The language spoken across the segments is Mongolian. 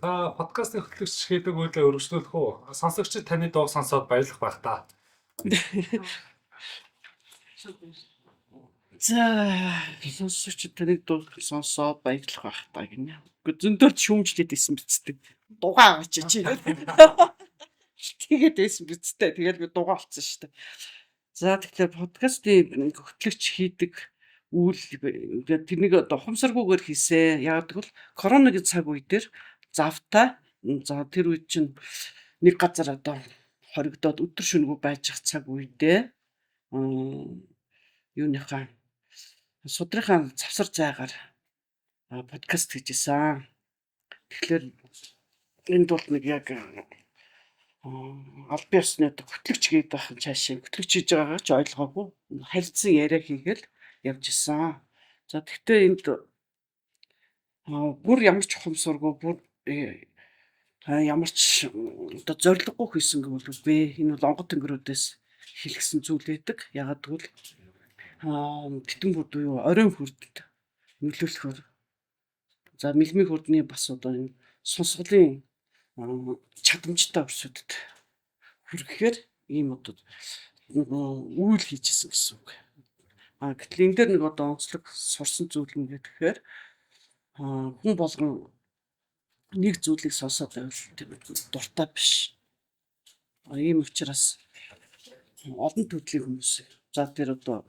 Та подкастын хөтлөгч хийдэг үйлээ өргөжлүүлэх үү? Сонсогчид таны дууг сонсоод баярлах байх та. За, сонсогчид таныг дуу сонсоод баярлах байх та гинэ. Гэхдээ зөндөл шүүмжлээд исэн бицдэг. Дугаа аваач чи. Тэгээд байсан бицтэй. Тэгээд би дугаа олцсон шүү дээ. За, тэгэхээр подкастын хөтлөгч хийдэг үйл ингээд тэрнийг одоо ухамсаргүйгээр хийсэ. Яг гэвэл коронагийн цаг үе дээр завтай. За, тэр үед чинь нэг газар одоо хоригдоод өдөр шөнөгүй байж ах цаг үедээ юуныхаа судрынхаа завсар зайгаар подкаст хийж исэн. Тэгэхээр энд бол нэг яг албан ёсны одоо хөтлөгч гээд байх нь цаашаа хөтлөгч хийж байгаагаа ч ойлгоогүй харилцан яриа хийгээл явж исэн. За, тэгтээ энд бүр ямар ч ухамсаргүй, бүр ямар ч одоо зорилгогүй хийсэн гэвэл үгүй. Энэ бол онгод тэнгэрүүдээс хэлгэсэн зүйл байдаг. Ягаад гэвэл тэтэн бүрд буюу оройн хүрдэд нөлөөлөхөөр, за, мэлмийн хүрдний бас одоо энэ сонсголын чадамжтай өрсөдөд хүргэхээр ийм одоо үйл хийжсэн гэсэн үг. А гэтэл энэ дээр нэг одоо онцлог сурсан зүйл нь гэхээр хүн болгон нэг зүйлийг сонсоод байвал тэр дуртай биш. Ийм учраас олон төрлийн хүмүүс, за, тэр одоо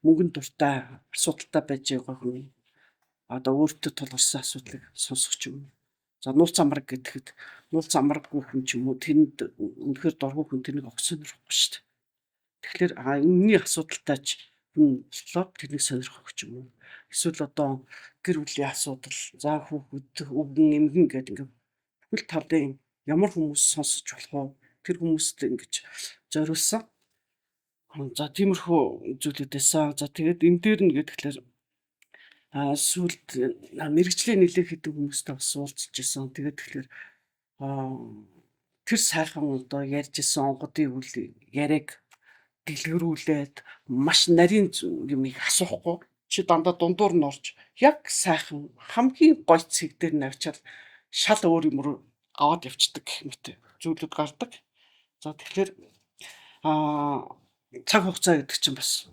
мөнгөнд дуртай, асуудалтай байж байгаа хүн одоо өөртөө тулгарсан асуудлыг сонсох ч юм уу. За, нууц амраг гэдэхэд нууц амраггүй хүн ч юм уу, тэнд үнэхээр дургүй хүн тэрнийг огт сонирхохгүй шүү дээ. Тэгэхээр энэний асуудалтай ч хүн боллоо тэрнийг сонирхох ч юм уу. Эсвэл одоо гэр бүлийн асуудал, за, хүүхэд, өвгөн, эмгэн гэдэг ингээд бүхэл талын ямар хүмүүс сонсож болох вэ? Тэр хүмүүст ингэж зориулсан. За, тиймэрхүү зүйлүүд байсан. За, тэгээд энэ дээр нь гэхээр сүүлд мэргэжлийн нэлээх хэдэн хүмүүстэй бас уулзч исэн. Тэгээд тэгэхээр тэр сайхан одоо ярьж исэн онгодын үйл яриаг дэлгэрүүлээд маш нарийн юмыг асуухгүй чи дандаа дундуур нь орж яг сайхан хамгийн гоё цэг дээр нь авчаад шал өөр юм руу аваад явцдаг гэх мэт зүйлүүд гардаг. За, тэгэхээр цаг хугацаа гэдэг чинь бас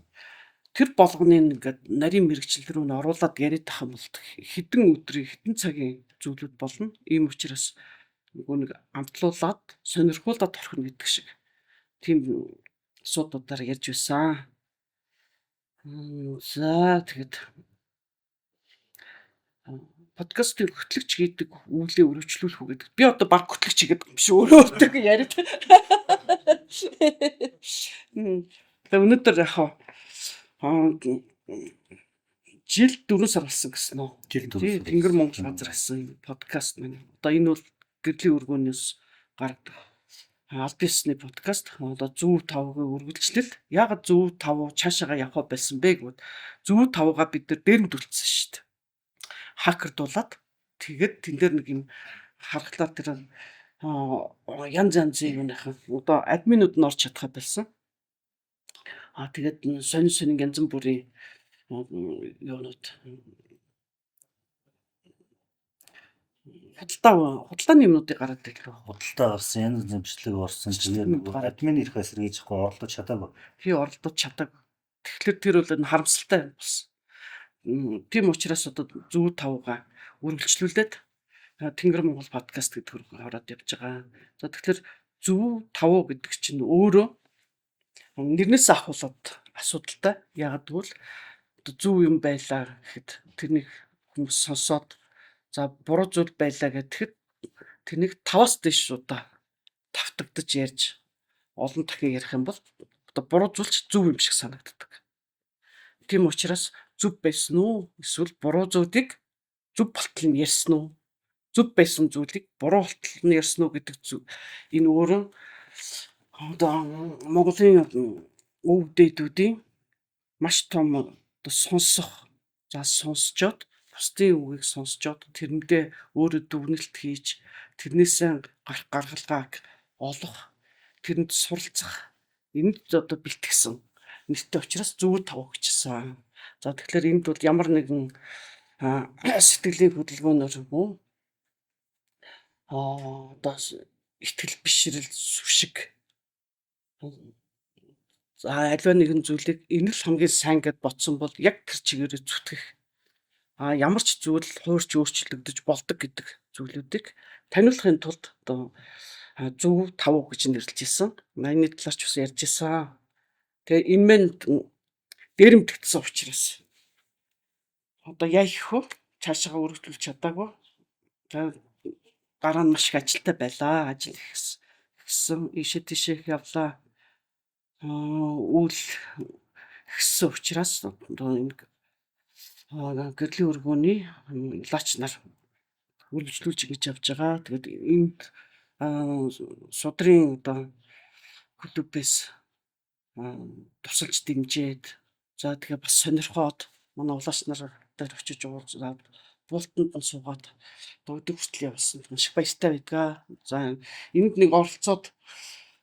тэр болгоны ингээд нарийн мэргэжил рүү нь оруулаад яриад ах юм бол хэдэн өдрийн, хэдэн цагийн зүйлүүд болно. Ийм учраас нөгөө нэг амтлуулад, сонирхуулаад орхино гэдэг шиг тийм асуудлуудаар ярьж байсан. За, тэгэд подкастын хөтлөгч хийдэг үйлээ өргөжлүүлэх үү гэдэг. Би одоо баг хөтлөгч хийгээд байгаа юм биш, өөрөө өөртөө яриад. Тэгээ өнөөдөр яг жил 4 сар болсон гэсэн үү? Жил 4 Тий, сар. Тэнгэр Монгол газар гэсэн подкаст маань. Одоо энэ бол гэрлийн өргөөнөөс гаргадаг аль биесны подкаст. Одоо зөв тавгийн үргэлжлэл. Яг зөв тав цаашаага явах байсан бэ гэвэл зөв тавгаа бид нар дээрэмдүүлсэн шүү дээ. Хакердуулаад тэгээд тэн дээр нэг юм харахлаар тэр янз янзын юуныхан одоо админууд нь орж чадхаа болсон. А тэгээд сонин сонин янз бүрийн юунууд худалдааны юмнуудыг гараад ирлээ. Худалдаа гарсан, янз янзын бичлэг орсон. Бичлэгнүүд Тэгээд гараад. админ эрх эсэргийж чадахгүй, оролдож чадаагүй. Тий, оролдож чадаг. Тэгэхээр тэр бол энэ харамсалтай юм болсон. Тийм учраас одоо зөв тавгаа үргэлжлүүлээд Тэнгэр Монгол подкаст гэдэг рүү ороод явж байгаа. За, тэгэхээр зөв тавуу гэдэг чинь өөрөө нэрнээс ахуулаад асуудалтай. Яагаад гэвэл одоо зөв юм байлаа гэхэд тэрнийг хүмүүс сонсоод, за, буруу зүйл байлаа гэхэд тэрнийг 5-аас дээш удаа тавтагдаж ярьж олон дахин ярих юм бол одоо буруу зүйл ч зөв юм шиг санагддаг. Тийм учраас зөв байсан уу эсвэл буруу зүйлийг зөв болтол нь ярьсан уу? Зөв байсан зүйлийг буруу болтол нь ярьсан уу гэдэг энэ өөрөө одоо Монголын өв дээдүүдийн маш том одоо сонсох, за, сонсчоод бусдын үгийг сонсчоод тэрэндээ өөрөө дүгнэлт хийж тэрнээсээ гарах гаргалгааг олох, тэрэнд суралцах энд одоо бэлтгэсэн нэртэй учраас зөв тав өгчсэн. За, тэгэхээр энд бол ямар нэгэн сэтгэлийн хөдөлгөөнөөр юм уу одоо итгэл бишрэл сүшиг, за аливаа нэгэн зүйлийг энэ л хамгийн сайн гэд бодсон бол яг тэр чигээрээ зүтгэх, ямар ч зүйл хуурч өөрчлөгдөж болдог гэдэг зүйлүүдийг таниулахын тулд одоо зөв тав гэж нэрлэж исэн. Энэ талаар ч бас ярьж исэн. Тэгээ энэ мэн дээрэмдэгдсэн учраас одоо яа их вэ? Цаашаа өргөжлүүлж чадаагүй. За дараа нь маш их ажилтай байлаа. Ажил ихсэн, ийшээ тийшээ явлаа. Үйл ихсэн учраас одоо энэ гэрлийн өргөөний лаач нар үргэлжлүүлж ингэж явж байгаа. Тэгээд энд судрын одоо клубээс тусалж дэмжиж, за тэгээ бас сонирхоод манай улаач нар дээр очиж уулзаад буултанд нь суугаад өдөр хүртэл явсан. Маш их баяртай байдгаа. За энд нэг оролцоод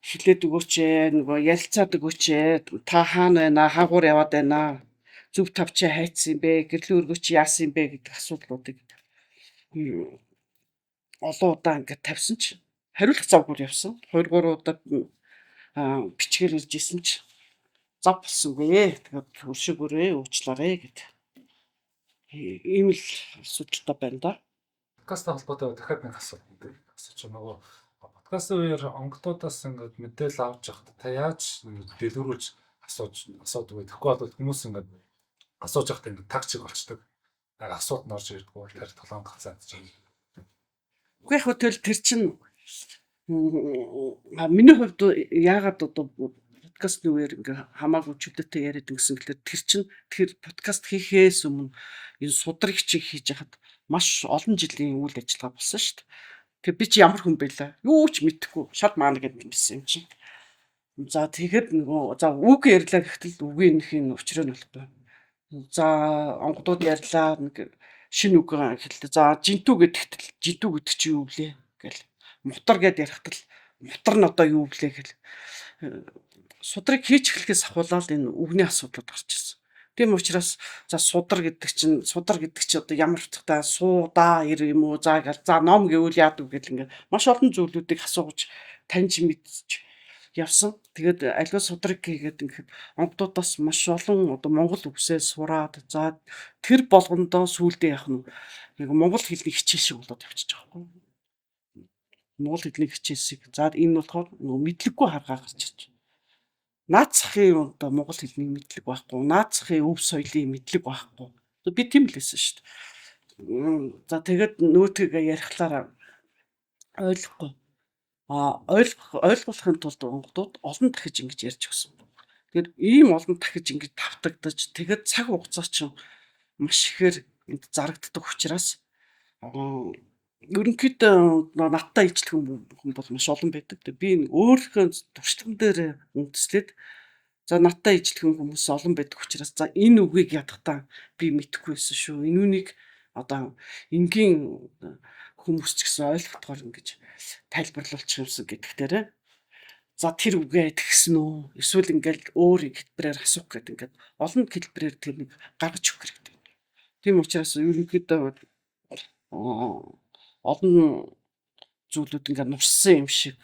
хэлээд өгөөч ээ, нөгөө ярилцаад өгөөч ээ. Та хаана байна? Хаагуур яваад байна? Зөв тавчаа хайцсан юм бэ? Гэрлийн өргөөч яасан юм бэ гэдэг асуудлуудыг олон удаа ингээд тавьсан ч хариулах завгүй явсан. 2 3 удаа бичгээр ирж исэн ч зав болсонгүй. Тэгээд өршөөгөөрэй, уучлаарай гэд. Ийм л асуудалтай байна да. Подкасттай холбоотой дахиад нэг асуулт асууч нөгөө подкастын үеэр онголтуудаас ингээд мэдээлэл авч явахдаа та яаж дэлгэрүүлж асуудаг вэ? Тэгэхгүй бол хүмүүс ингээд асууж явахдаа ингээд таг чиг болчдөг. Асуулт нь орж ирдэггүй бол тэр толгойн гацаад чинь. Үгүй яг хөө тэр чинь миний хувьд яагаад одоо подкастны үеэр ингээ хамаагүй чөлөөтэй яриад ингэсэн гэхэлэр тэр чинь тэр подкаст хийхээс өмнө энэ судрыг чи хийж хахад маш олон жилийн үйл ажиллагаа болсон шүү дээ. Тэгээ би чи ямар хүн байлаа? Юу ч мэдэхгүй. Шал маана гэдэг юм байсан юм чинь. За тэгэхэд нөгөө за үг ярьлаа гэхтэл үгийн нэг учрыг нь болохгүй. За онгодууд ярьлаа, нэг шинэ үг хэллээ. За жинтүү гэдэгтэл жинтүү гэдэг чи юу вэ гэл. Мутар гэд ярихтал мутар нь одоо юу вэ гэл. Судрыг хийж эхлэхээс ахуулаад энэ үгний асуудлууд гарч ирсэн. Тийм учраас за судар гэдэг чинь судар гэдэг чи одоо ямар утгатай суудаа ир юм уу, за гэл, за ном гэвэл яадаг гэл ингээд маш олон зүйлүүдийг асууж таньж мэдж явсан. Тэгээд аливаа судрыг хийгээд ингээд онгодуудаас маш олон одоо монгол үгсээ сураад, за тэр болгондоо сүүлдээ яах нь нэг монгол хэлний хичээл шиг болоод явчихж байгаа байхгүй. Монгол хэлний хичээлсийг за энэ болохоор нөгөө мэдлэггүй харгаа гарч ирж байна. Наад захын одоо монгол хэлний мэдлэг байхгүй, наад захын өв соёлын мэдлэг байхгүй. Би тийм л байсан шүү дээ. За тэгээд нөөтгөө ярихлаараа ойлгохгүй. Ойлгуулахын тулд онгодууд олон дахиж ингэж ярьж өгсөн. Тэгэхээр ийм олон дахиж ингэж давтагдаж тэгээд цаг хугацаа чинь маш ихээр энд зарагддаг учраас ерөнхийдөө надтай ижилхэн хүн бол маш олон байдаг. Тэгээ би өөрийнхөө туршлаган дээр үндэслээд за надтай ижилхэн хүмүүс олон байдаг учраас за энэ үгийг ядахтаа би мэдэхгүй байсан шүү. Энэ үнийг одоо энгийн хүмүүс ч гэсэн ойлгохдохоор ингэж тайлбарлуулчих юмсан гэдэгтэрээ. За тэр үгээ тэгсэн үү? Эсвэл ингээл өөр хэлбэрээр асуух гэдэг ингээд олон хэлбэрээр тэрнийг гаргаж өгөх хэрэгтэй. Тийм учраас ерөнхийдөө олон зүйлүүд ингээд нурсан юм шиг.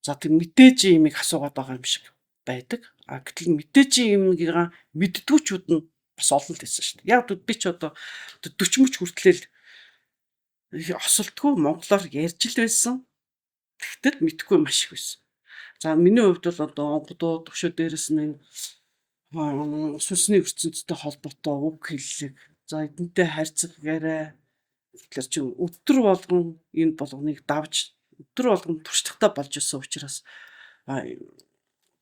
За тэр мэдээж имийг асуугаад байгаа юм шиг байдаг. А гэтэл мэдээж имийг мэддгүүчүүд нь бас олон л байсан шүү дээ. Яг би ч одоо 40 мөч хүртлээл осолтгүй монголоор ярьж л байсан. Тэгтэл мэдхгүй маш их байсан. За миний хувьд бол одоо онгодууд өшөө дээрэс нь энэ сүнсний ертөнцтэй холбоотой үг хэллэг. За эдэнтэй харьцах яриа. Тэгэхээр чи өдөр болгон энэ болгоныг давж өдөр болгон туршлагатай болж исэн учраас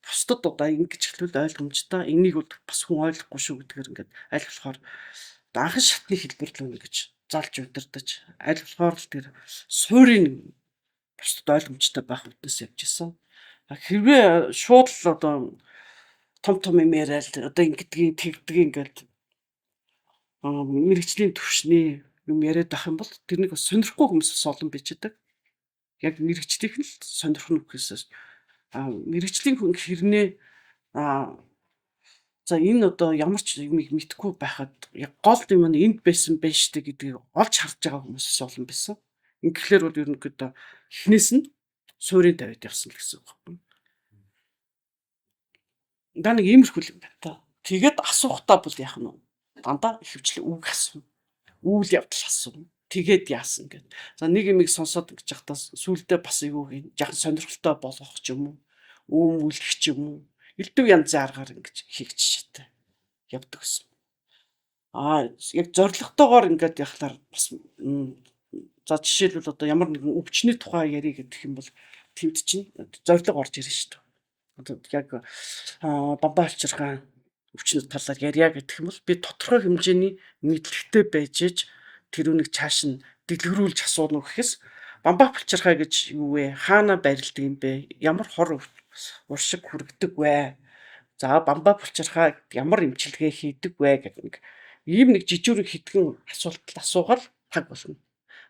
бусдад одоо ингэж эхлүүл ойлгомжтой. Энийг бол бас хүн ойлгохгүй шүү гэдгээр ингээд аль болохоор анхан шатны хэлбэр л үнэ гэж залж удирдах, аль болохоор л тэр суурийн бусдад ойлгомжтой байх үүднээс явж исэн. Хэрвээ шууд л одоо том том юм яриад одоо ингэдгийг тэгдгийг ингээд мэрэгжлийн төвшний юм яриад байх юм бол тэрнийг бас сонирхгүй хүмүүс бас олон байж байдаг. Яг мэрэгжлийнх нь л сонирхно гэхээс мэрэгжлийн хүн хэрнээ за энэ одоо ямар ч юмыг мэдэхгүй байхад яг гол юм нь энд байсан байж штэ гэдгийг олж харж байгаа хүмүүс бас олон байсан. Ингэхлээр бол ерөнхийдөө эхнээс нь суурийн тавиад явсан л гэсэн үг байхгүй. Да нэг иймэрхүү юм байна та. Тэгээд асуухтаа бол яах нь вэ? Дандаа ихэвчлэн үг асууна. Үйл явдал асууна. Тэгээд яасан гэд. За нэг юмыг сонсоод ингэж явахдаа сүулдэ бас юу хийн? Жаахан сонирхолтой болгох ч юм уу? Өөмүүлэх ч юм уу? Элдв янзын аргаар ингэж хийх жишээтэй явдаг гэсэн. Аа яг зоригтойгоор ингээд явахлаар бас за жишээлбэл одоо ямар нэгэн өвчний тухай ярих гэдэг юм бол тэвд чинь зориг орж ирнэ шүү дээ. Одоо яг бамбай алчирхаан өвчнүүд талаар ярья гэх юм бол би тодорхой хэмжээний мэдлэгтэй байж ээж тэр үнийг чааш нь дэлгэрүүлж асууна гэхээс бамбай булчирхай гэж юу вэ? Хаана байрладаг юм бэ? Ямар хор уршиг хүргэдэг вэ? За бамбай булчирхай ямар эмчилгээ хийдэг вэ гэдэг нэг ийм нэг жижүүрэг хитгэн асуулт асуугаал таг болно.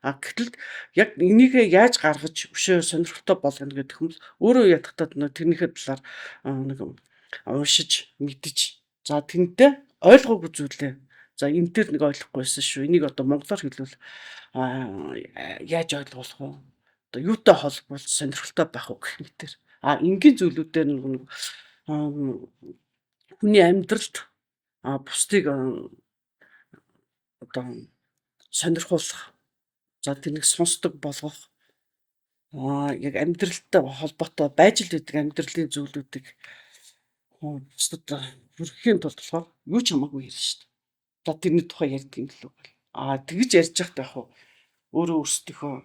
А гэтэл яг энийгээ яаж гаргаж өшөө сонирхолтой болгоно гэдэг юм бол өөрөө ядахтаа тэрнийхээ талаар нэг уншиж мэдэж за тэнтэй ойлгоогүй зүйлээ за энэ төр нэг ойлгохгүйсэн шүү. Энийг одоо монголоор хэлбэл яаж ойлгуулах вэ? Одоо юутай холбоул сонирхолтой байх вэ гэх мэтэр. А энгийн зүйлүүдээр нэг хүний амьдралд бусдыг одоо сонирхуулах, за тэрнийг сонсдог болгох, яг амьдралтай холбоотой байж л байдаг амьдралын зүйлүүдийг бусдад хүргэхийн тулд болохоор юу ч хамаагүй ярина шүү дээ. За тэрний тухай ярьдаг юм л үү. А тэгж ярьж байхад яг өөрөө өөрсдийнхөө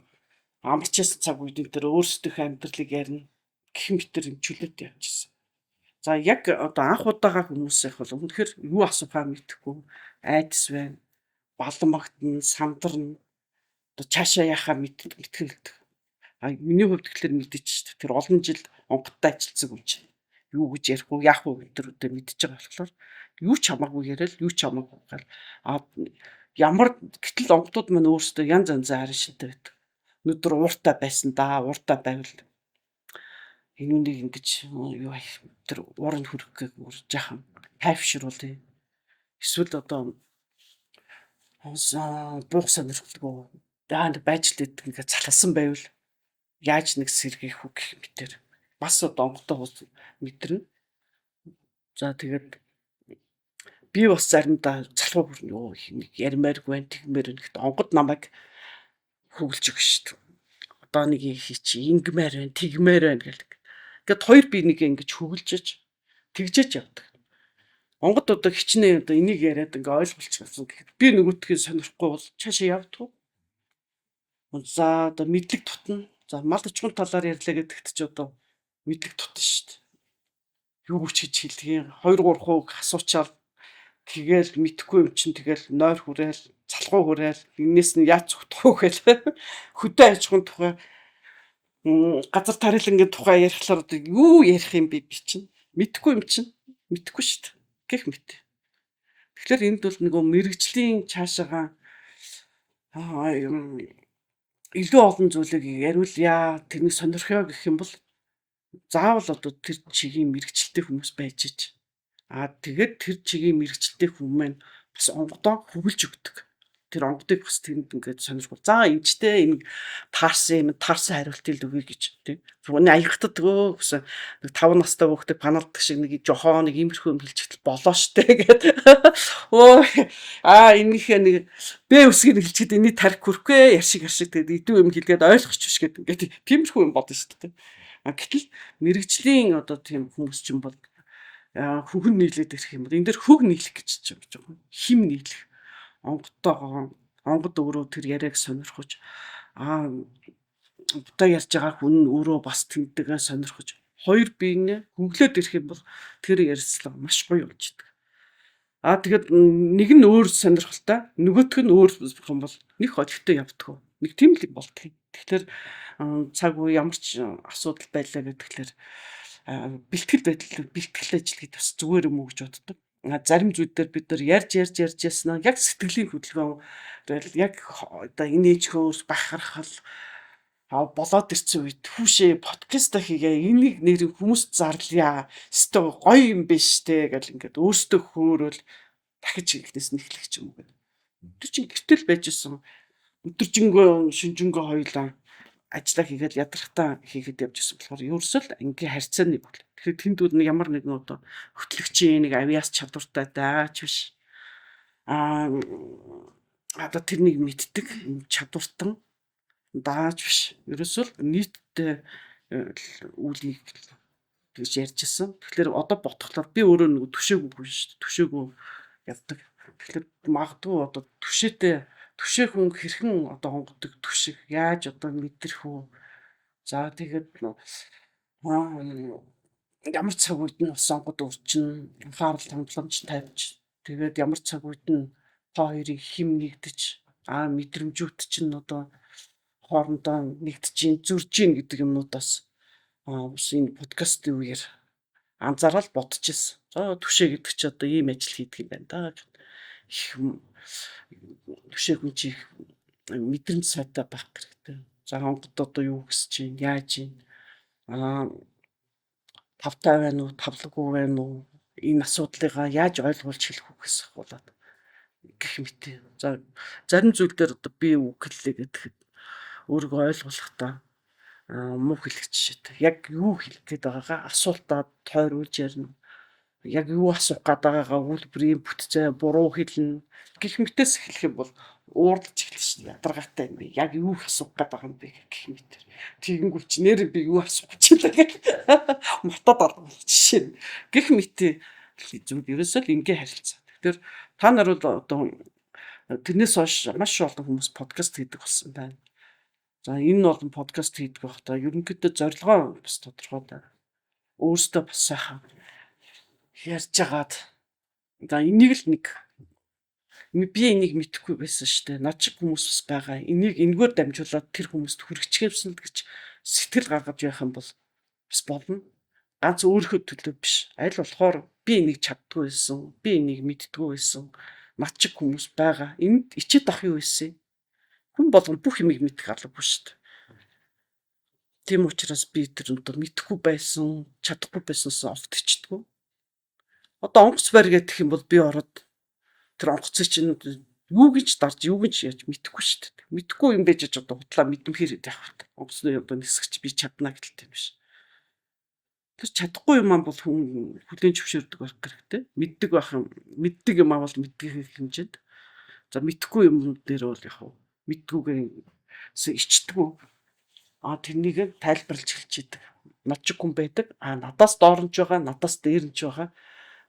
амарч ясан цаг үед энэ төр өөрсдийнхөө амьдралыг ярина гэх мэтэр юм чөлөөтэй явчихсан. За яг одоо анх удаага хүмүүс яг бол үнэхээр юу асуухаа мэдэхгүй айдас байна. Баламагтна, сандарна. Одоо цаашаа яхаа мэдгэлдэг. А миний хувьд тэгэхээр мэдэж шүү дээ. Тэр олон жил онгодтой ажилласан хүн чинь юу гэж ярих уу, яах уу гэдэг мэдэж байгаа болохоор юу ч хамаагүй яриад, юу ч хамаагүй гал. А ямар гэтэл онгодууд маань өөрсдөө янз янзын арын шинтэй байдаг. Өнөөдөр ууртай байсан да, ууртай байвал энэ үнийг ингэж юу тэр уурыг хүргэх гээг өөр жаахан тайвшруулъя. Эсвэл одоо буух сонирхолгүй даа байж л байдаг ингээд залхасан байвал яаж нэг сэргийх үү гэх мэтэр бас одоо онготой хус мэдэрнэ. За тэгээд би бас заримдаа залхуу хүрнэ ёо нэг ярмааргүй байна тэгмээр байна гэхэд онгод намайг хөглөж өгнө шүү дээ. Одоо нэг хийчи ингэмээр байна тэгмээр байна гэл. Ингээд хоёр би нэг ингэж хөглөжж тэгжээж явдаг. Онгод одоо хичнээн одоо энийг яриад ингээ ойлголцсон гэхэд би нөгөөтгийг сонирхгүй бол цаашаа явдгүй. За одоо мэдлэг тутна. За мал өчгөн талаар ярьлаа гэдэгт чи одоо мэдлэг тутна шүү дээ. Юу ч гэж хэлдэг 2 3 үг асуучаал тэгэл мэдхгүй юм чинь тэгэл нойр хүрээл залгуу хүрээл энэс нь яаж зүгтэх үү гэл хөдөө аж ахуйн тухай газар тарилангийн тухай ярихлаар одоо юу ярих юм бэ би чинь мэдхгүй юм чинь мэдхгүй шүү дээ гэх мэт. Тэгэхээр энд бол нөгөө мэрэгжлийн цаашаага илүү олон зүйлийг яриулъя, тэрнийг сонирхъё гэх юм бол заавал одоо тэр чигийн мэрэгчлээ хүмүүс байж ич. Аа тэгээд тэр чигийн мэрэгчлээ хүмүүс маань бас онгодоо хөглөж өгдөг. Тэр онгодыг бас тэнд ингээд сонирхол. За эмчтэй энэ таарсан юм, таарсан хариултыг л өгье гэж тийм. Зүгээр аягтад өө гэсэн нэг 5 настай хүүхдэд паналдаг шиг нэг жохоо нэг иймэрхүү юм хэлчихтэл болоо штэ гэд. Өө аа энийхээ нэг Б үсгийг хэлчихэд эний тарих хүрхгүй яршиг яршиг тэгээд идэв юм хэлгээд ойлгоч биш гэдэг ингээд тиймэрхүү юм бодно шүү дээ. А гэтэл мэрэгжлийн одоо тийм хүмүүс чинь бол хөхөн нийлээд ирэх юм бол энэ дэр хөг нийлэх гэж чинь юм. Хим нийлэх. Онгодтойгоо онгод өөрөө тэр яриаг сонирхож аа одоо ярьж байгаа хүн нь өөрөө бас тэнтэйгээ сонирхож хоёр биенээ хөглөөд ирэх юм бол тэр ярилцлага маш гоё болж идэг. Аа тэгээд нэг нь өөр сонирхолтой, нөгөөх нь өөр юм бол нэг олигтой явдггүй. Нэг тийм л болдго. Тэгэхээр цаг үе ямар ч асуудал байлаа гэдгээр бэлтгэл байдал бэлтгэл ажил гэдэг бас зүгээр юм уу гэж боддог. Зарим зүйл дээр бид нар ярьж ярьж ярьж яснаа яг сэтгэлийн хөдөлгөөн тэгэл яг одоо инээж хөөрс бахархал болоод ирсэн үед хүүшээ подкаст хийгээ энийг нэр хүмүүст зарлая. Өстө гоё юм биш те гэл ингээд өөртөө хөөрөөл дахиж эхнээс нь эхлэх юм уу гэдэг. Тэр чинь гэртэл байж исэн. Өдөржингөө шөнөжингөө хоёулаа ажиллаа хийгээд ядрахтаа хийгээд явж исэн болохоор ерөөсөө л ангийн харьцааны бүл. Тэгэхээр тэнд бол нэг ямар нэгэн одоо хөтлөгчийн нэг авиас чадвартай даач биш. Аа, одоо тэрнийг мэддэг чадвартан дааж биш. Ерөөсөө л нийтдээ үүлийг тэгж ярьж исэн. Тэгэхээр одоо бодглохлоор би өөрөө нэг түшээгүй хүн шүү дээ. Түшээгүй явдаг. Тэгэхээр магадгүй одоо түшээтэй түшээ хүн хэрхэн одоо онгодог түшиг яаж одоо мэдрэх үү? За, тэгээд ямар цаг үед нь бас онгод өрчин анхаарал хангамж тавьж, тэгээд ямар цаг үед нь та хоёрыг хим нэгдэж, мэдрэмжүүд чинь одоо хоорондоо нэгдэж гин, зөрж гин гэдэг юмнуудаас бас энэ подкастын үеэр анзаараад бодож ирсэн. За, түшээ гэдэг чи одоо ийм ажил хийдэг юм байна да. Их түшээ хүн чи их мэдрэмж сайтай байх хэрэгтэй. За, онгод одоо юу гэсэн чинь яаж юм, тавтай байна уу, тавлаггүй байна уу? Энэ асуудлыгаа яаж ойлгуулж хэлэх үү гэсэн болоод гэх мэт. За, зарим зүйл дээр одоо би үг хэллээ гэхэд өөрийгөө ойлгуулахдаа муу хэлэх жишээтэй. Яг юу хэлэх гээд байгаагаа асуултаа тойруулж ярина. Яг юу асуух гээд байгаагаа өгүүлбэрийн бүтцээ буруу хэлнэ. Гэх мэтээс эхлэх юм бол уурлаж эхэлнэ шүү дээ. Ядаргаатай юм би. Яг юу асуух гээд байгаа юм бэ гэх мэтэр. Тэгэнгүүт чи нэр би юу асуух гэж байна гэх мотод алга жишээ нь. Гэх мэт зүйл ерөөсөө л ингийн харилцаа. Тэгэхээр та нар бол одоо тэрнээс хойш маш олон хүмүүс подкаст хийдэг болсон байна. За, энэ олон подкаст хийдэг байхдаа ерөнхийдөө зорилгоо бас тодорхой байна. Өөрөөсөө бас сайхан ярьж агаад, за, энийг л нэг би энийг мэдэхгүй байсан шүү дээ. Над шиг хүмүүс бас байгаа. Энийг энэгээр дамжуулаад тэр хүмүүст хүргэчихсэн л гэж сэтгэл гаргаж явах юм бол бас болно. Ганц өөрийнхөө төлөө биш. Аль болохоор би энийг чаддгүй байсан. Би энийг мэддэггүй байсан. Над шиг хүмүүс байгаа. Энд ичээд ах юу байсан юм? Хүн болгон бүх юмыг мэдэх албагүй шүү дээ. Тийм учраас би тэр одоо мэдэхгүй байсан, чадахгүй байсанаас огт ичдэггүй. Одоо онгоц барь гэх юм бол би ороод тэр онгоцыг чинь юу гэж дарж, юу гэж яаж мэдэхгүй шүү дээ. Мэдэхгүй юм байж одоо худлаа мэдмэхээр явах хэрэгтэй. Онгоцны одоо нисгч би чадна гэлтэй биш. Тэр чадахгүй юм аа бол хүн хүлээн зөвшөөрдөг байх хэрэгтэй. Мэддэг байх юм, мэддэг юм аа бол мэддэг хэмжээнд. За, мэдэхгүй юм дээр бол яг мэддгүүгээ ичдэггүй. Тэрнийг тайлбарлаж эхэлж идэг. Над шиг хүн байдаг. Надаас доор нь ч байгаа, надаас дээр нь ч байгаа.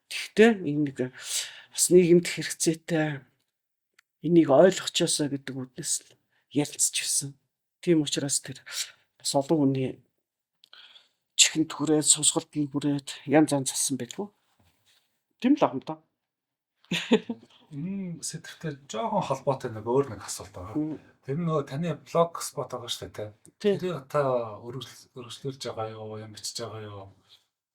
Тэгэхдээ энэ нэг бас нийгэмд хэрэгцээтэй, энийг ойлгочоосоо гэдэг үднэс ярилцж ирсэн. Тийм учраас тэр бас олон хүний чихэнд хүрээд, сонсголтод хүрээд янз янз болсон байлгүй. Тийм л ах юм да. Энэ сэдвтэй жоохон холбоотой нэг өөр нэг асуулт байгаа. Тэр нөгөө таны блог спот байгаа шүү дээ, тий. Тэр та өргөжлүүлж байгаа юу, юм бичиж байгаа юу?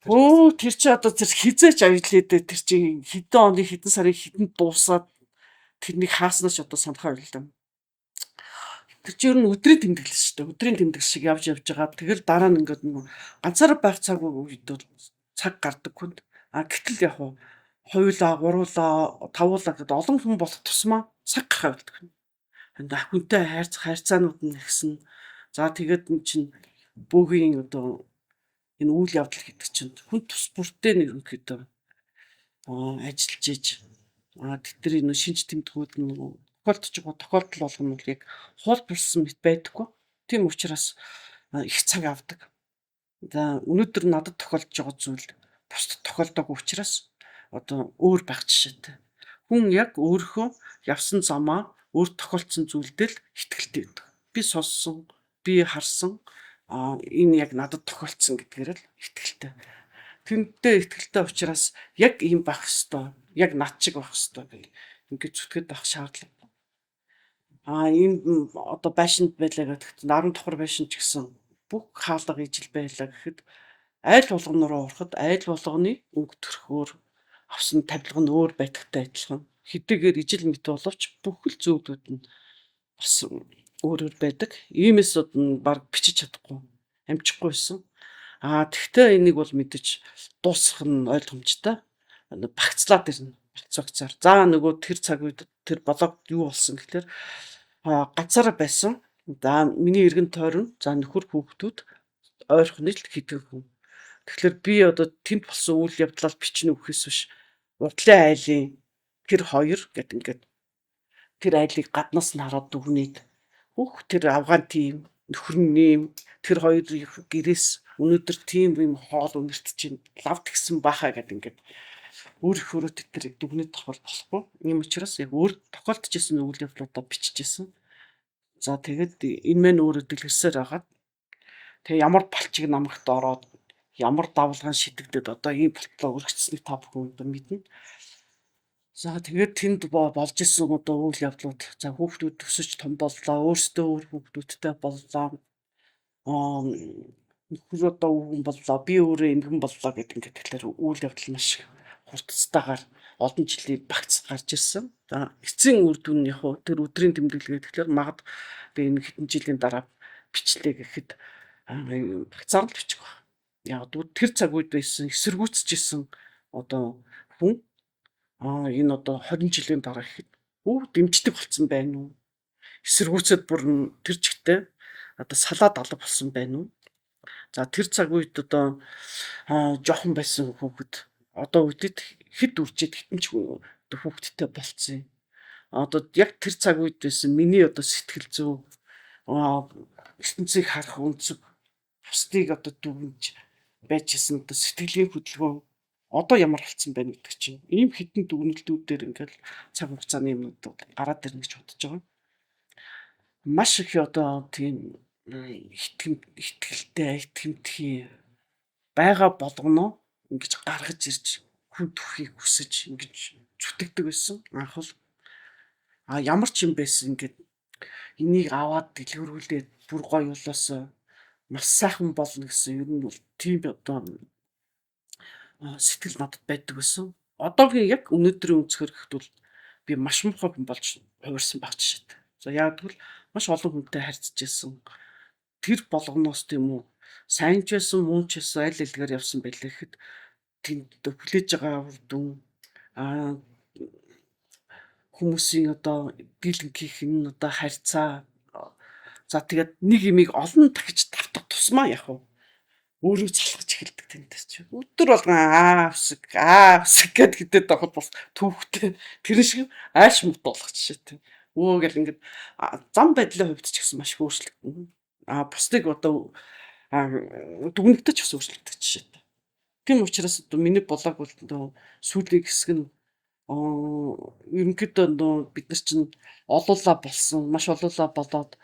Өө, тэр чи одоо тэр хизээч аяллаа дээ, тэр чи хэдэн оны хэдэн сарын хэдэнд дуусаад тэрнийг хааснаас ч одоо санахаа ойлоо. Тэр чи ер нь өдрийн тэмдэглэл шүү дээ. Өдрийн тэмдэглэл шиг явж явж байгаа. Тэгэл дараа нь ингээд нөгөө ганцаараа байх цаг үед бол цаг гардаг хүнд. Гэтэл яг уу хоёулаа, гуруулаа, тавуулаа гэдээ олон хүн болох тусмаа цаг гарах болдог. Хүнтэй хайрцах харьцаанууд нь ихсэн. За, тэгээд эн чинь бөөгийн одоо энэ үйл явдал гэдэг чинь хүн тус бүртээ нэг ерөнхийдөө ажиллаж иж, тэдний нөө шинж тэмдгүүд нь тохиолдож байгаа тохиолдол болгоно бол яг хуулбарласан мэт байдаггүй. Тийм учраас их цаг авдаг. За, өнөөдөр надад тохиолдож байгаа зүйл бусдад тохиолдоогүй учраас одоо өөр байх жишээтэй. Хүн яг өөрийнхөө явсан замаа, өөр тохиолдсон зүйлдээ л итгэлтэй байдаг. Би сонссон, би харсан, энэ яг надад тохиолдсон гэдгээр л итгэлтэй. Тэрнтэй итгэлтэй учраас яг ийм байх ёстой, яг над шиг байх ёстой гэх ингэж зүтгэд байх шаардлага. Энэ одоо байшинд байлаа гэхэд 10 давхар байшин ч гэсэн бүх хаалга ижил байлаа гэхэд айл болгоно руу ороход айл болгоны өнгө төрхөөр авсан тавилга нь өөр байдагтай адилхан. Хэдийгээр ижил мэт боловч бүх л зүйлүүд нь бас өөр өөр байдаг. Иймээс баг бичиж чадахгүй, амжихгүй байсан. Тэгтээ энийг бол мэдэж дуусгах нь ойлгомжтой. Багцлаад ирнэ. Багц багцаар. За, нөгөө тэр цаг үед тэр блог юу болсон гэхээр Ганцаараа байсан. За, миний эргэн тойрон, за, нөхөр, хүүхдүүд, ойрхон л хэдэн хүн. Тэгэхээр би одоо тэнд болсон үйл явдлаа бичнэ үхээс биш, урдлын айлын тэр хоёр гэд ингээд тэр айлыг гаднаас нь хараад дүгнээд, бүх тэр Афган тийм, нөхөр нь ийм, тэр хоёрын гэрээс өнөөдөр тийм юм хоол үнэрт чинь лав тэгсэн баахаа гэд ингээд өөр ихөөрөө тэр дүгнээд авах болохгүй. Ийм учраас яг өөр тохиолдож исэн үйл явдлуудаа биччихсэн. За, тэгээд энэ мэн өөрөө дэлгэрсээр хагаад, тэгээ ямар балчиг намагт ороод, ямар давлгаан шидэгдэд одоо ийм болтлоо өргөцснийг та бүхэн одоо мэднэ. За, тэгээд тэнд болж исэн одоо үйл явдлууд, за, хүүхдүүд өсөж том боллоо, өөрсдөө өөр хүүхдүүдтэй боллоо. Аа, нөхөр одоо өвгөн боллоо, би өөрөө эмгэн боллоо гэдэг ингээд, тэгэхээр үйл явдал маш хурдцтайгаар олон жилийн багц гарч ирсэн. За, эцсийн үр дүн нь яг хуу тэр өдрийн тэмдэглэгээ, тэгэхээр магад би энэ хэдэн жилийн дараа бичлээ гэхэд багцаар л бичих баг. Яг тэр цаг үед байсан эсэргүүцчихсэн одоо хүн энэ одоо 20 жилийн дараа гэхэд дэмждэг болсон байна уу? Эсэргүүцэд бүр тэр чигтээ одоо салаад алга болсон байна уу? За, тэр цаг үед одоо жоохон байсан хүүхэд одоо үедэд хэд үржээд хитэн ч одоо хүүхэдтэй болцсон юм. Одоо яг тэр цаг үед байсан миний одоо сэтгэл зүй, ертөнцийг харах өнцөг, бусдыг одоо дүгнж байж исэн одоо сэтгэлийн хөдөлгөөн одоо ямар болцсон байна гэдэг чинь ийм хитэн дүгнэлтүүдээр ингээл цаг хугацааны юмнууд гараад ирнэ гэж бодож байгаа. Маш их одоо тийм итгэлтэй, итгэмтгий байгаа болгоно ингэж гаргаж ирж, хүн төрхийг хүсэж ингэж зүтгэдэг байсан. Анх бол ямар ч юм байсан, ингээд энийг аваад дэлгэрүүлээд бүр гоё болоосоо маш сайхан болно гэсэн ер нь бол тийм одоо сэтгэл надад байдаг байсан. Одоогийн яг өнөөдрийн өнцгөр гэхэд бол би маш муухай хүн болж хувирсан байх жишээтэй. За, яг тэгвэл маш олон хүнтэй харьцаж исэн. Тэр болгоноос тийм үү, сайн ч байсан, муу ч байсан, аль алигаар явсан байлаа гэхэд тэнд хүлээж байгаа үр дүн, хүмүүсийн одоо дийлэнхийнх нь одоо харьцаа, за, тэгээд нэг юмыг олон дахиж давтах тусмаа яг уу өөрөө залхаж эхэлдэг тэндээс чи. Өдөр болгон аа үсэг, аа үсэг гэд хэдэд авахд бас түүхтэй. Тэр шиг ааш мут болох жишээтэй. Өө гэл ингээд зам байдлын хувьд ч гэсэн маш их өөрчлөгдөнө. Бусдыг одоо дүгнэлтэж бас өөрчлөгдөх жишээтэй. Тийм учраас одоо миний блог бол одоо сүүлийн хэсэг нь ерөнхийдөө нөө бид нар чинь олуулаа болсон, маш олуулаа болоод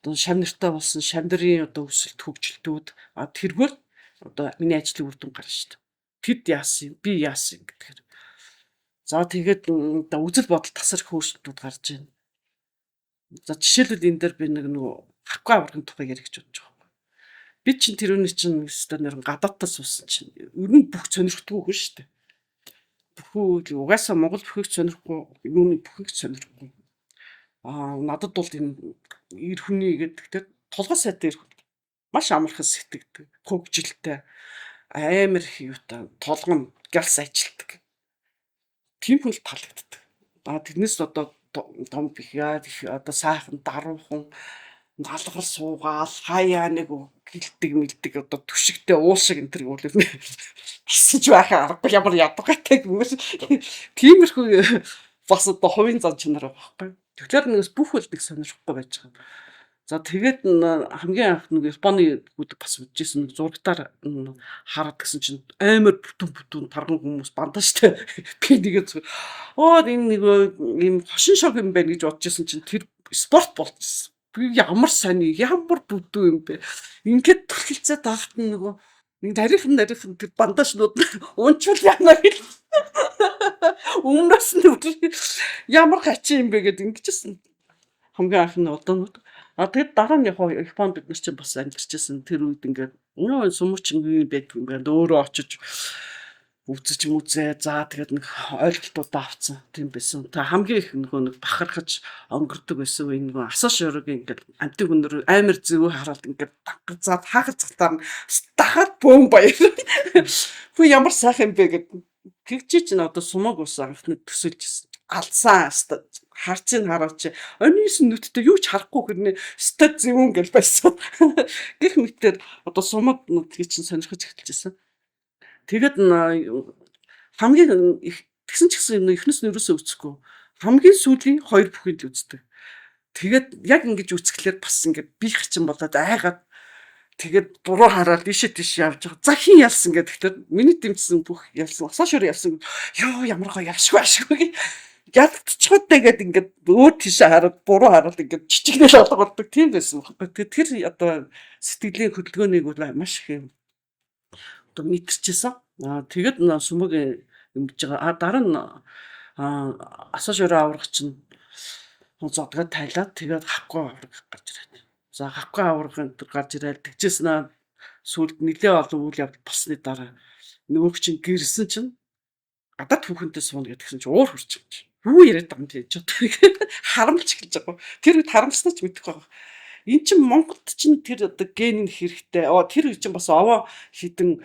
одоо шав нартай болсон, шав нарын одоо өсөлт, хөгжилтүүд, тэргээр одоо миний ажлын үр дүн гарна шүү дээ. Тэд яасан юм, би яасан юм гэдгээр. За, тэгээд одоо үзэл бодол тасар өөрчлөлтүүд гарч байна. За, жишээлбэл, энэ дээр би нэг нөгөө хакку аваргын тухай ярих гэж бодож байгаа. Би чинь тэр үний чинь өстой нэр гадаадтаа суусан чинь ер нь бүх сонирхдаггүй хүн шүү дээ. Бүхүү угаасаа Монгол бүхийг сонирхгүй, юуны бүхийг сонирхгүй. Надад бол энэ эр хүний гэдэг те толгой сайтай эр хүн маш амархан сэтгэдэг, хөгжилтэй, амар их юутай, толгой нь гялс ажилтдаг. Тийм хүн л таалагддаг. Тэрнээс одоо том бих яа одоо сайхан даруухан налгал суугаал хаяа нэг гэлдэг мэлдэг одоо түшигтэй уул шиг энэ төр үйл гисэн ч байхаа аргагүй, ямар ядгатай гэмээр тиймэрхүү бас одоо хувийн зан чанар байгаа байхгүй. Тэгэхээр нэгээс бүх үлдэг сонирхохгүй байж байгаа. За, тэгээд хамгийн анх нэг Японы хүүдэг бас үзчихсэн, нэг зурагтаар хараад гисэн чинь амар бүтэн бүтэн тарган хүмүүс бандаа штэ. Би нэгэ оо энэ нэг ийм хошин шог юм байна гэж бодож исэн чинь тэр спорт болчихсон. Би ямар сони, ямар бүдүү юм бэ? Ингээд түлхэлцээд байхад нь нөгөө нэг нарийнхан нарийнхан тэр бандажнууд унчвал яана гэл өмнөөс нь ямар хачин юм бэ гэд ингэжсэн. Хамгийн анхны удаанууд. Тэгээд дараа нь яг Японд бид нар чинь бас амьдарч байсан. Тэр үед ингээд нөө сумууч юм байдаг юм байна. Өөрөө очиж үзэж мүзээ. За, тэгээд нэг ойлголтуудаа авцсан тийм байсан. Тэг хамгийн их нөгөө нэг бахархаж өнгөрдөг байсан үе нөгөө асаа шорог ингээд амтын хүнээр амар зөв хараад ингээд дангацаад хаахар цалтаар нь дахаад бөөн баяр. Хүү, ямар сайхан юм бэ гэд. Тэгжээ чинь одоо сумаг ус анхны төсөлж алсан хаста. Харцыг хараач. Онис нүдтэй юу ч харахгүй хэрнээ стад зэвүүн гэл байсан. Гэх мэтээр одоо сумад нутгийг чинь сонирхож эхэлжсэн. Тэгээд хамгийн их тэгсэн ч гэсэн эхнээс нь ерөөсөө үзэхгүй. Хамгийн сүүлийн хоёр бүхийг л үздэг. Тэгээд яг ингэж үзэхлээр бас ингээд бие хачин болоод айгаад тэгээд буруу хараад ийшээ тийш явж байгаа. За хин ялсан гэдэг. Тэгэхээр миний дэмжсэн бүх ялсан. Асаа шөр ялсан. Йоо ямар гоё ялшгүй ашгүй. Ялцчиход тэгээд ингээд өөр тийшээ хараад буруу хараад ингээд чичигнэл олгодог тийм байсан байхгүй. Тэгээд тэр одоо сэтгэлийн хөдөлгөөнийг бол маш их юм одоо мэдэрчээсэн. Аа тэгээд сүмэг юм гэж байгаа. А дараа нь асаа шороо аврах чинь зодгоо тайлаад тэгээд хавгүй авраг гарч ирээд. За хавгүй авраг энэ төр гарч ирээд тэгжсэн аа сүүлд нэлээ олон үйл явдал болсны дараа нөгөөх чинь гэрсэн чинь гадаад хүүхэнтэй сууна гэдгсэн чинь уур хурч юм чи. Юу яриад байгаа юм бэ гэж одоо харамлж эхэлж байгаа. Тэр үед харамласнаа ч мэдэхгүй байгаа. Эн чин Монголд чинь тэр одоо ген нь хэрэгтэй. Оо тэр үе чинь бас овоо хідэн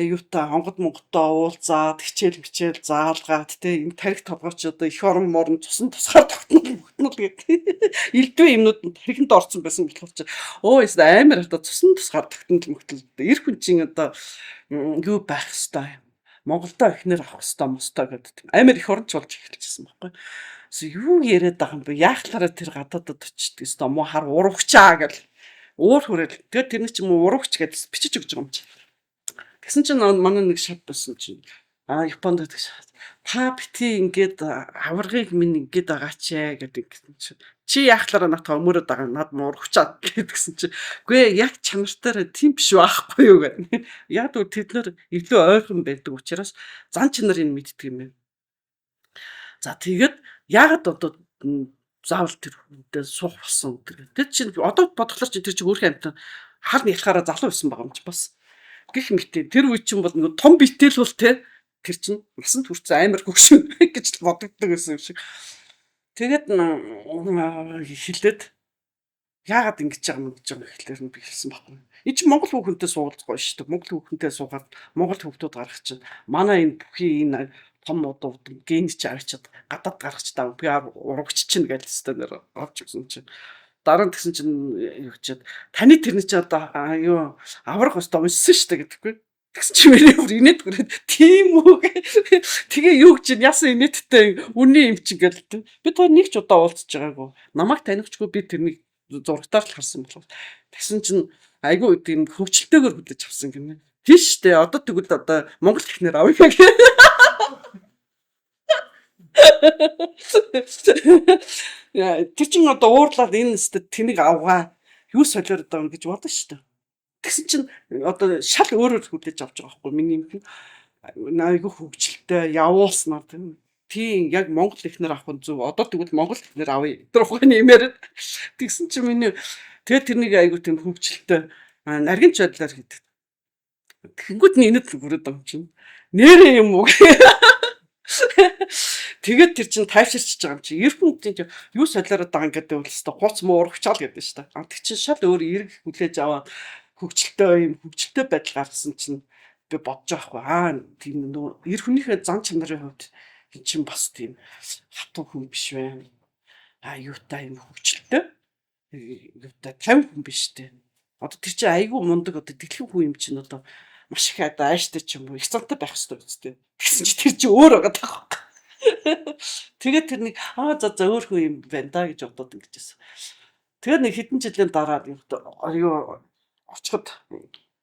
юутай онгод Монголтой уулзаад хичээл мичээл заалгаад те энэ тарих толгойч одоо эх орон морон цусан тусгаар тогтнол бүтнэл гэдэг элдвэн юмнууд нь тарихынд орсон байсан болохоор чи өө эс амар одоо цусан тусгаар тогтнол мөгтөл эр хүн чинь одоо юу байх хэвээр Монголдо эхнэр авах хэвээр мостой гэдэг амар их оронч болж эхэлчихсэн байхгүй. Юу яриад байгаа юм бэ? Яахлаараа тэр гадаадад очдөг ёстой муу хар урагчаа гэл уур хүрээл. Тэгээд тэрний чинь муу урагч гэж бичиж өгч байгаа юм чи. Тэгсэн чинь манай нэг шат байсан чинь Японд байдаг шат. Та бити ингээд аваргыг минь ингээд байгаач ээ гэдэг гэсэн чинь чи яахлаараа надад өмөрөд байгаа над муу урагчаа гэдгсэн чинь үгүй ээ яг чанартаараа тийм биш байхгүй юу гэдэг. Яг тэгвэл тэд нар илүү ойрхон байдаг учраас зан чанарыг мэддэг юм байна. За тэгээд яагаад одоо заавал тэр хүнтэй суух болсон гэдэг. Тэр чинь одоо бодглоор чинь тэр чинь өөрхөн амтан хар ялахаараа залуу байсан байгаа юм чи бас. Гэх мэт тэр үе чинь бол нэг том битэл бол те тэр чинь насанд хүрсэн амар хөгшин гэж бодогддог байсан юм шиг. Тэгээд хэлээд яагаад ингэж байгаа юм гэж байгаа гэхлээр нь би хэлсэн байхгүй. Энэ чинь Монгол хүүхэнтэй суулгах гоё шүү дээ. Монгол хүүхэнтэй суугаад Монгол хүүхдүүд гаргах чинь манай энэ бүхий энэ том удам ген чи авчиад гадаад гаргach таа би урагч чинь гэж өстой нэр авч өгсөн чинь дараа нь тэгсэн чинь юу гэчихэд таны тэрний чи одоо юу аврах өстой уншсан шүү дээ гэдэггүй. Тэгсэн чинь миний бүр инээд хүрээд тийм үү. Тэгээ юу гэж яасан инээдтэй үнэн юм чинь гэл би тоо нэг ч удаа уулзж байгаагүй. Намайг танихчгүй би тэрнийг зурагтаар л харсан болохоор. Тэгсэн чинь айгүй тийм хөвчлөлтөөр хүлээж авсан гинэ. Тийш штэ одоо тэгвэл одоо Монгол эхнэр авъя гэх. Тэр чинь одоо уурлаад энэ өстө тэнэг авгаа юу солиород байгаа юм гэж бодно шүү дээ. Тэгсэн чинь одоо шал өөрөөр хүлээж авч байгаа байхгүй миний юм. Айгүй хөгжилтэй явуулснаар тийм. Тийм яг Монгол эхнэр авах нь зөв. Одоо тэгвэл Монгол эхнэр авъя. Тэр ухааны имээр тэгсэн чинь миний тэгээд тэрнийг айгүй тийм хөгжилтэй нарийн ч байдлаар хийдэг. Тэгэнгүүт нь инээд хүрээд байгаа юм чинь. Нэрээ юм уу? Тэгээд тэр чинь тайвширч байгаа юм чи. Эр хүн чинь юу солиороод байгаа юм гэдэг бол өстой хууц муу урагчаал гэдэг шүү дээ. А тэг чинь шал өөр эрг хүлээж аваад хөгжилтэй юм хөгжилтэй байдал гаргасан чинь би бодож байгаа хгүй. Аа тийм нөө эр хүнийхээ зан чанарын хувьд эн чинь бас тийм хатуу хүн биш вэ. А юутай юм хөгжилтэй юутай 50 хүн биш үү. Одоо тэр чинь айгүй мундаг одоо дэлхийн хүн юм чинь одоо маш их одоо ааштай ч юм уу их зантай байх хэрэгтэй үстэй. Тэгсэн чи тэр чинь өөр байгаа таахгүй. Тэгээд тэр нэг аа за за өөр хүн юм байна да гэж бодоод ингэжсэн. Тэгээд нэг хэдэн жилийн дараа юу очиход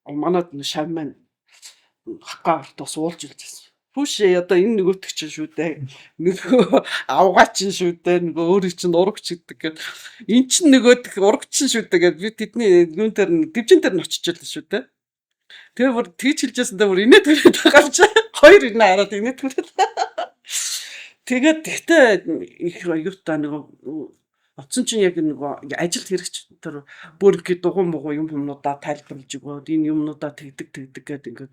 манад шав маань хакка бас уулж илжсэн. Хүүшээ одоо энэ нөгөөтг чинь шүү дээ. Нөгөө авгаа чинь шүү дээ. Нөгөө өөрийг чинь урагч гэдэг гээд эн чинь нөгөөдг урагч чинь шүү дээ гэд би тэдний юун дээр нь дивжин дээр нь очиж байлаа шүү дээ. Тэгээ бүр тэгж хэлжсэндээ бүр инээд хүрээд байгаа юм чи. Хоёр инээ хараад инээд хүрээд. Тэгээд тэгтээ их юутай нөгөө оцсон чинь яг нөгөө ажилд хэрэгч тэр бүрэнхий дугуй мугуй юм юмнуудаа тайлбарлаж өгөөд энэ юмнуудаа тэгдэг тэгдэг гэдэг ингээд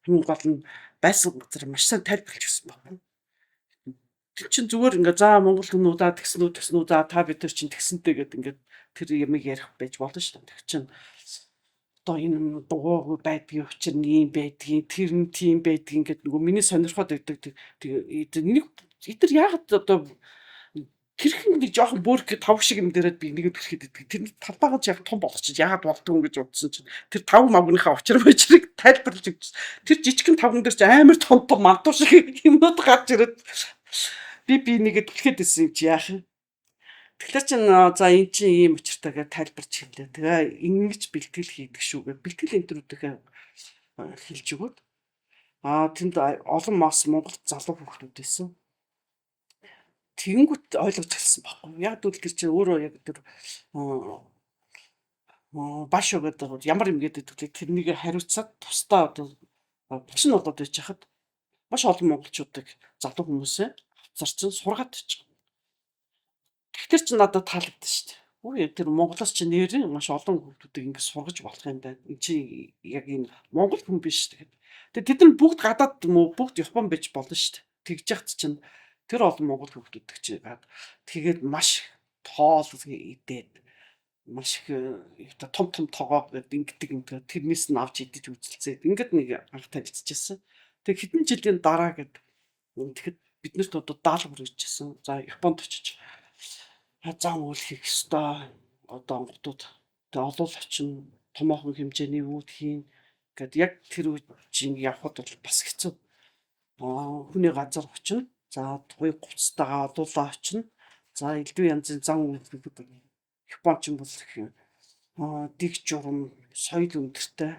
хамгийн гол нь байсан газар маш сайн тайлбарлаж өгсөн байна. Тэр чинь зүгээр ингээд за Монгол хүмүүдаа тэгсэн үү тэгсэн үү за та бид нар чинь тэгсэнтэй гэд ингээд тэр ямыг ярих байж болно шүү дээ. Тэр чинь одоо энэ дугуйгүй байдгийн учир нь ийм байдгийн тэр нь тийм байдгийн гэд нөгөө миний сонирхоод байдаг нэг эдгээр яагаад одоо Тэрхэн нэг жоохон бөөрх тавг шиг юм дээрээ би нэгэд түлхэд идэг. Тэр талбайгаа ч яг том болгочих. Яагаад болдгоо юм гэж бодсон чинь тэр тавг мавгныхаа учир мочрыг тайлбарлаж өгч. Тэр жижигхэн тавган дээр чи амар том том мантуу шиг юмнууд гарч ирээд би нэгэд түлхэд исэн юм чи яах юм. Тэгэхээр чин за эн чинь ийм учиртай гэж тайлбарч хэллээ. Тэгээ ингэж бэлтгэл хийдэг шүү гэж бэлтгэл энтрүүдийнхээ хэлж өгөөд тэнд олон мас Монгол залуу хүүхдүүд байсан. Тэгэнгүүт ойлгож эхэлсэн байхгүй. Яг гэвэл тэр чинь өөрөө яг тэр баш гэдэг ямар юм гэдэг вэ? Тэрнийг хариуцаад тусдаа одоо багш нь болоод байж хахад маш олон монголчуудыг залуу хүмүүсээ авцарчин сургаад байж байгаа. Тэгэхээр чи надад таалагдсан шүү дээ. Үгүй тэр Монголоос чи нэрээ маш олон хүүхдүүдийг ингэ сургаж болох юм байна. Энд чи яг энэ Монгол хүн биш тэгээд. Тэгээд тэд нар бүгд гадаад юм уу бүгд Япон байж болно шүү дээ. Тэгж яхад чинь тэр олон монгол хүүхдүүд чи гад тэгээд маш тоол идээд маш их том том тогоо гэдэг ингэдэг ингээд тэрнээс нь авч идэж үзэлцээд ингээд нэг анх танилцчихсан. Тэгээд хэдэн жилийн дараа гэд тэгэхэд биднэрт одоо даалгавар өгчээсэн. За Японд очиж зам үйл хийх ёстой. Одоо онгодууд тэгээ олуул очин томоохон хэмжээний үүд хийн гэд яг тэр үед чинь явхад бол бас хэцүү. Хүний газар очино. За туй хувцастайгаа олуулаа очино. За элдв янзын зам үйлдвэр Японч бол их дэг журам соёл өндөртэй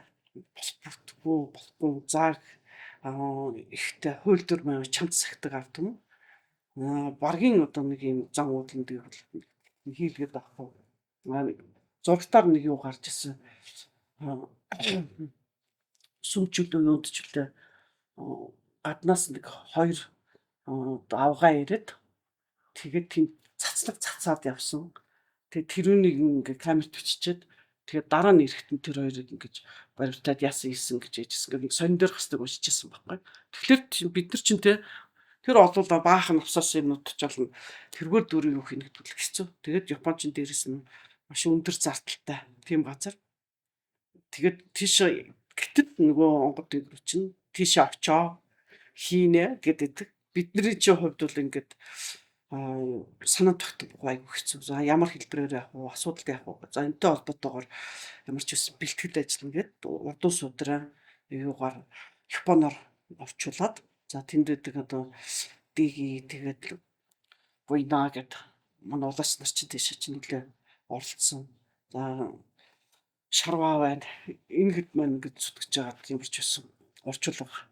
бос бүртгүү болохгүй зааг ихтэй хууль дүрм чамд сахидаг ард юм. Баргийн одоо нэг юм зам уудлан дээр хийлгээд авахгүй. Зурагтаар нэг юу гарч ирсэн. Сүмчүүлээ юунд ч үлээ гаднаас нэг хоёр авгаа ирээд тэгээд тэнд цацлаг цацаад явсан. Тэгээд тэрүүнийг ингээ камерт биччихээд тэгээд дараа нь ирэхэд нь тэр хоёрыг ингэж баримтаад яасан ийсэн гэж ээжсэн. Ингээ нэг сонин дээр хасдаг уншижсэн байхгүй. Тэгэхээр бид нар чинь те тэр олуулаа баахан навсаас юмнууд чолно. Тэргээр дөрөв юу хийнэ гэдэг л хэцүү. Тэгээд Япончин дээрэс нь маш өндөр зардалтай тийм газар. Тэгээд тийш гэтэд нөгөө онгод дээгүүр чинь тийшээ очоо хийнэ гэдэг. Бидний чинь хувьд бол ингээд санаа тогтохгүй айгүй хэцүү. За ямар хэлбэрээр явах уу, асуудал явах уу. За энэтэй холбоотойгоор ямар ч байсан бэлтгэл ажиллана гэд урдуу судраа юугаар Японоор орчуулад за тэнд байдаг одоо диги тэгээд буйна гэд манай улаач нар чинь тийш чинь нэлээ оролцсон. За шарваа байна. Энэ хэд маань ингэж зүтгэж байгаад ямар ч байсан орчуулга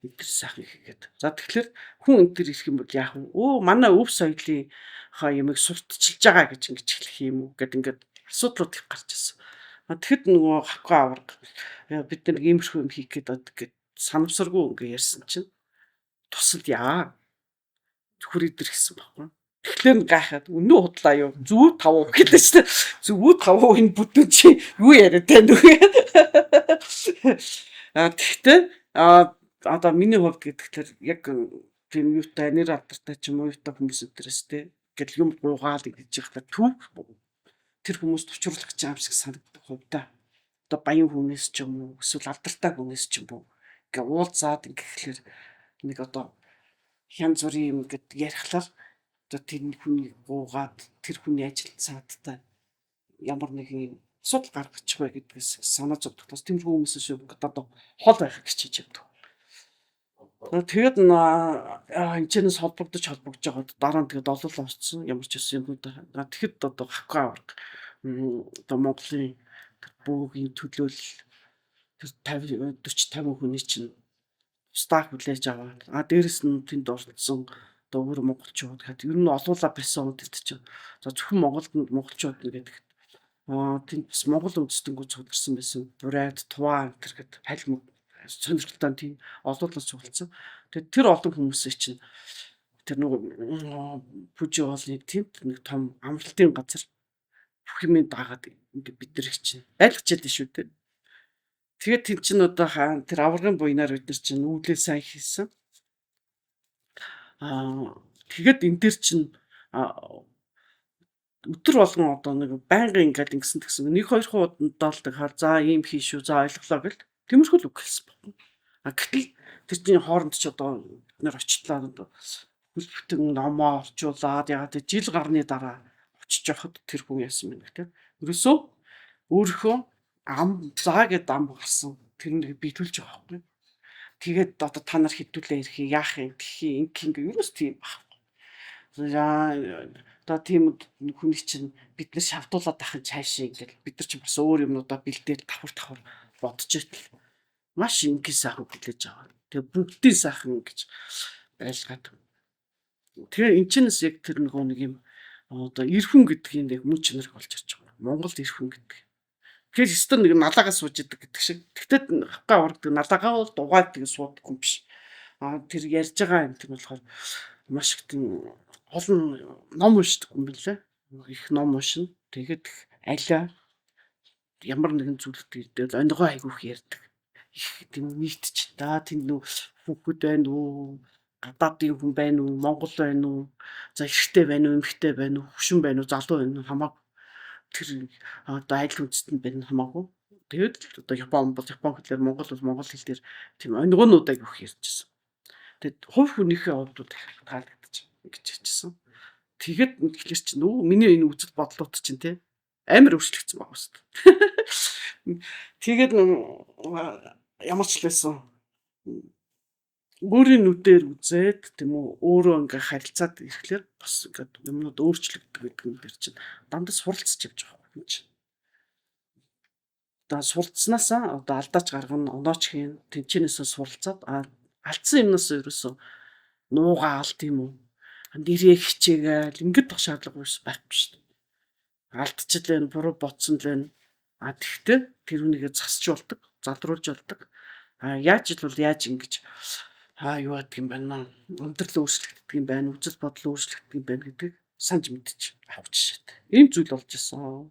энэ сайхан хийгээд. За тэгэхээр хүн энэ төр ирэх юм бол яах вэ? Өө манай өв соёлын хаа ямыг сурталчилж байгаа гэж ингэж хэлэх юм уу гэд ингээд асуудлууд их гарч ирсэн. Тэгэхэд нөгөө хавка аварга бид нар иймэрхүү юм хийх гээд байдаг гэд санамсаргүй ингээ ярьсан чинь тусалъя. Зүхэр идэр гэсэн баггүй. Тэгэхээр гайхаад өнөө худлаа юу зүг тавуу гэлээ шүү дээ. Зүг тавуу энэ бүдүүн чи юу яриад байна вэ? Тэгэхдээ одоо миний хувьд гэдэгтэр яг тийм юутай нэр алдартай ч юм уу юутай хүмүүс өдрөөс те гэл юм гуугаал гэж яхахлаа төв тэр хүмүүст учруулах гэж байгаа юм шиг санагддаг хувьдаа. Одоо баян хүнээс ч юм уу эсвэл алдартай хүнээс ч юм уу ингээ уулзаад ингэхлээр нэг одоо янз бүрийн юм гэд ярихлаар одоо тэр хүний гуугаад тэр хүний ажил цаадтай ямар нэгэн асуудал гаргачих вэ гэдгээс санаа зовдөг. Тиймэрхүү хүмүүсээс одоо хол байх хичээж явдаг. Тэгээд энэ ч холбогдож холбогдож байгаад дараа нь тэгээд олоолаа очсон ямар ч байсан юмнууд. Тэгэхэд одоо хавка аварга одоо Монголын бөөгийн төлөөлөл тэр 50 40 50 хүний чинь тусдаа хүлээж аваад дээрэс нь тэнд оролцсон одоо өөр монголчууд гэхэд ер нь олуулаа байсан тэд чинь. За зөвхөн Монголд монголчууд нэгэд тэнд бас Монгол үндэстэнгүүд цугларсан байсан. Бурайд, Туваа энэ төр гэд аль сонирхолтой тийм олуулаа цугласан. Тэгээд тэр олон хүмүүсээ чинь тэр нөгөө Пүжи хоолны тэнд нэг том амралтын газар бүх юм дагаад ингээ бид нар чинь байлгачаад шүү дээ. Тэгээд тэнд чинь одоо тэр аваргын буйнаар бид нар чинь үүлээ сайн хийсэн. Тэгээд энэ дээр чинь өдөр болгон одоо нэг байнгын ингээл ингэсэн тэгсэн нэг хоёр удаа л хаа за ийм хий шүү за ойлголоо гэл тиймэрхүү л үг хэлсэн байна. Гэтэл тэр чинь хооронд ч одоо бид нар очлаа одоо Хөл бүтэн номоо орчуулад ягаад гэвэл жил гарны дараа очиж явахад тэр хүн яасан бэ гэх. Ерөөсөө өөрийнхөө ам заа гэд ам гарсан тэр нэг биелүүлж байгаа байхгүй. Тэгээд одоо та нар хэдүүлээ ирэх юм, яах юм, гэх юм, ингэх юм ерөөс тийм байхгүй. За одоо тийм хүний чинь бид нар шавдуулаад байх нь цаашаа ингээл бид нар чинь бас өөр юмнуудаа бэлдээл давхар давхар бодож итэл маш ингийн сайхан хүлээж аваа. Тэгээ бүгдийн сайхан гэж байлгаад. Тэгээ эн чинээс яг тэр нөгөө нэг юм одоо эр хүн гэдгийг нэг мөн чанар болж ирж байгаа. Монгол эр хүн гэдэг. Тэгэхээр өстө нэг налаагаа сууж идэг гэдэг шиг. Тэгтэл хавгаа урагдаг налаагаа бол дугаад тэгээ суудаг хүн биш. А тэр ярьж байгаа юм тэр болохоор маш их тийм олон ном уншдаг юм билээ. Их ном уншина. Тэгээд алиа ямар нэгэн зүйлд ирдэл онигоо айгүйх ярьдаг. Их тийм нийтч та тэнд нүү хүүхэд байна уу? Гадаадын хүн байна уу? Монгол байна уу? За эрэгтэй байна уу? Эмэгтэй байна уу? Хөшин байна уу? Залуу байна уу? Хамаагүй. Тэр одоо аль үндэстэн байна хамаагүй. Тэгээд одоо Япон бол Япон хэлээр, Монгол бол монгол хэл дээр тийм онигоонууд айгүйх ярьжсэн. Тэгээд хувь хүнийхээ хувьд бол таалагдчих гэж хэлчихсэн. Тэгээд тэгэхээр чи нүү миний энэ үзэл бодлууд чинь те амар өөрчлөгдсөн байгаа шүү дээ. Тэгээд ямар ч л байсан өөрийн нүдээр үзээд тийм үү өөрөө ингээ харилцаад ирэхлээр бас ингээд юмнууд өөрчлөгддөг гэдэг юм дээр чинь дандаа суралцж явж байгаа юм чинь. Одоо суралцснаасаа одоо алдаач гаргана, онооч хийн, тэнчэнээсээ суралцаад алдсан юмнаас ерөөсөө нуугаал тийм үү нэрээ хичээгээл ингэдэг тох шаардлага юус байхгүй шүү дээ. Алдчихлаа, буруу бодсон л байна. А тэгтээ тэр үнийгээ засч болдог, залруулж болдог. А яаж л бол яаж ингэж аа юу гэдэг юм байна. Амьдрал өөрчлөгддөг юм байна, үзэл бодол өөрчлөгддөг юм байна гэдгийг санаж мэдчих авах жишээтэй. Ийм зүйл болж исэн.